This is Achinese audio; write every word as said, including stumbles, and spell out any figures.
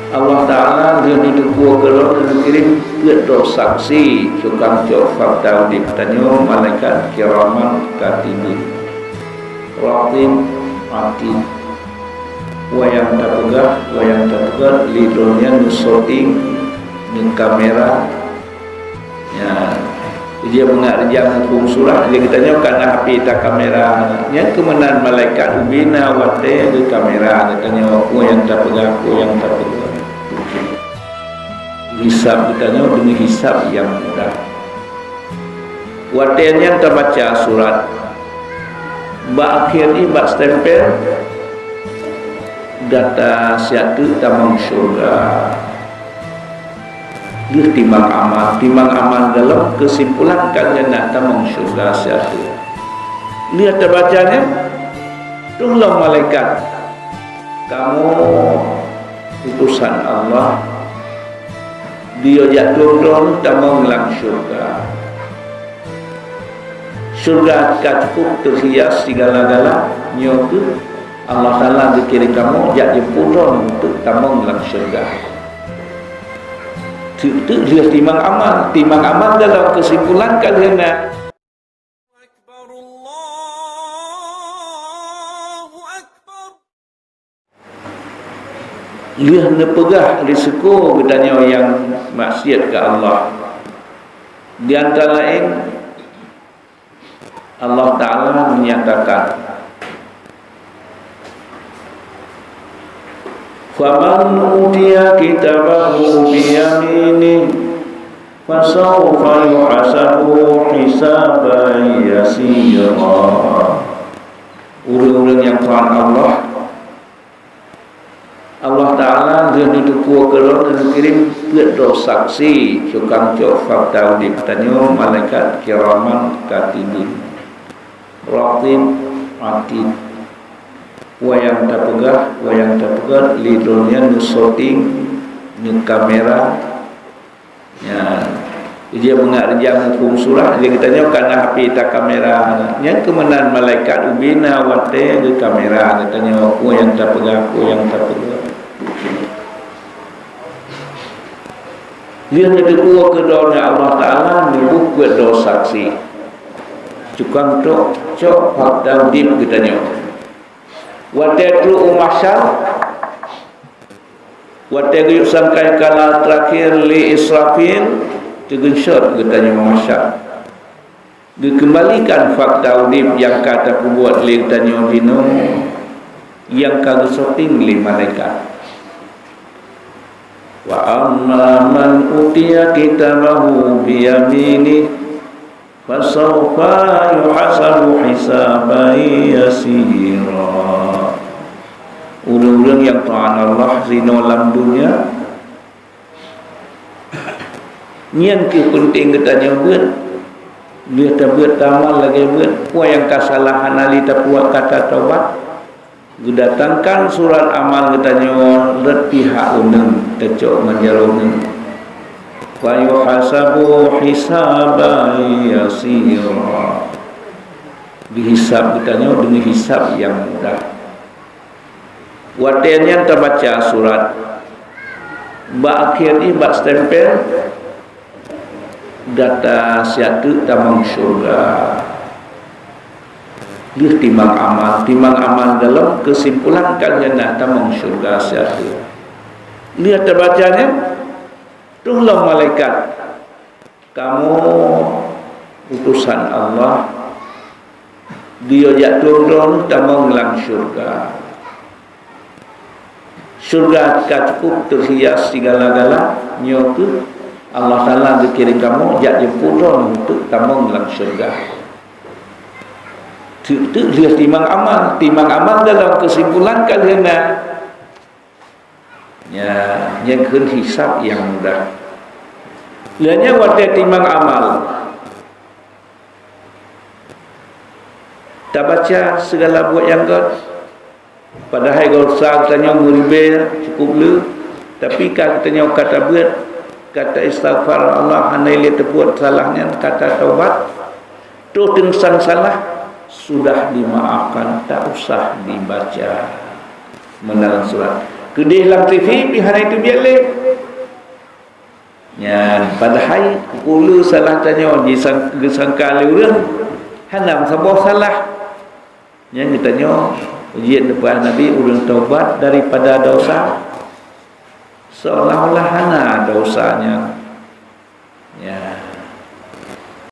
Allah Ta'ala lheueh neuteupeue keudroe neukirém peuet droe saksi tukang cok fakta udeb tanyoe, malaikat kiraman katibin. Raqib atid. Wayang tapeugah, wayang tapeugah, lé droe nyan neusyuting, neukamera. Ya. Dia beungat rijang huköm surah, jadi geutanyoe kana H P takamera. Nyan keuh meunan malaikat ubé na watée geukamera geutanyoe, peue nyang tapeugah, peue nyang tapeugah. Hisab geutanyoe deungon hisab nyang mudah. Watée nyan tabaca surat, bak akhé jih bak stempel, gata siat teuk tamong syeuruga. Lheueh timang amal, timang amal galom keusimpulan ka lheueh na tamong syeuruga siat teuk. Lheueh tabaca nyan, troh lom malaikat, "Kamoe utosan Allah, diyue jak tueng droeneuh tamong lam syeuruga. Syeuruga ka cukup teuhias sigala-gala, nyoe kheueh Allah Ta'ala geukirém kamoe jak jemput droeneuh untuk tamong lam syeuruga." Teuk-teuk lheueh timang amal, timang amal dalam keusimpulan ka lheueh na. Allahu Akbar. Lheueh neupeugah risiko geutanyoe nyang maksiat keu Allah. Di antara laén, Allah Ta'ala menyatakan, "Faman utiya kitabahu biyaminih, fasawfa yuhasabu hisaban yasira." Ureuëng-ureuëng nyang Tuhan Allah, Allah Ta'ala lheueh neuteupeue keudroe neukirém peuet droe saksi tukang cok fakta udeb tanyoe, malaikat kiraman katibin, raqib atid. Wayang tapeugah, wayang tapeugah, lé droe nyan neusyuting, neukamera. Ya, dia beungat rijang huköm surah, jadi geutanyoe kana H P takamera. Nyan keuh meunan malaikat ubé na watée geukamera geutanyoe, peue nyang tapeugah, peue nyang tapeugah. Lheueh neuteupeue keudroe nyan Allah Ta'ala neuboh peuet droe saksi. Tukang cok, cok fakta udeb geutanyoe. Watée trok u mahsyar, watée geuyue sangkakala teurakhir lé Israfil, teugeunsyot geutanyoe u mahsyar. Geukeumbalikan fakta udeb nyang ka tapeubuet lé geutanyoe jinoe nyang ka geusyuting lé malaikat. Wa amma man utiya kitabahu biyaminih, fasawfa yuhasabu hisaban yasira. Ureuëng-ureuëng nyang Tuhan Allah zinoe lam dunia, nyan kheueh peunteng geutanyoe beuet. Lheueh tabeuet tamal lagée beuet, peue nyang ka salah hana lé tapeubuet ka tatobat. Geudatangkan surat amal geutanyoe rot pihak uneuen, teucok ngon jaroe uneuen. Fa yuhasabu hisaban yasira. Dihisab geutanyoe deungon hisab nyang mudah. Watée nyan tabaca surat, bak akhé jih bak stempel, gata siat teuk tamong syeuruga. Lheueh timang amal, timang amal galom keusimpulan ka lheueh na tamong syeuruga siat teuk. Lheueh tabaca nyan, troh lom malaikat, "Kamoe utosan Allah, diyue jak tueng droeneuh tamong lam syeuruga. Syeuruga ka cukup teuhias sigala-gala, nyoe kheueh Allah Ta'ala geukirém kamoe jak jeumpot droeneuh untuk tamong lam syeuruga." Teuk-teuk lheueh timang amal, timang amal dalam keusimpulan ka lheueh na. Nyan, nyan kheun hisab nyang mudah. Lheueh nyan watée timang amal, tabaca sigala buet nyang gét. Padahai desya geutanyoe meuribée cukup le, tapi ka geutanyoe ka tabeuet, ka ta-istighfar Allah, hana ilée teubuet salah nyan, ka tatobat. Troh teungesan salah, sudah dimaafkan, tak usah dibaca. Meunan surat. Keudeh lam T V pih hana teubiet lé. Nyan, padahai keu peue salah tanyoe jisang-, geusangka lé ureuëng, hana meusaboh salah. Nyan geutanyoe, ujian leupah Nabi, ureuëng taubat daripada dosa, seolah-olah hana dosa nyan.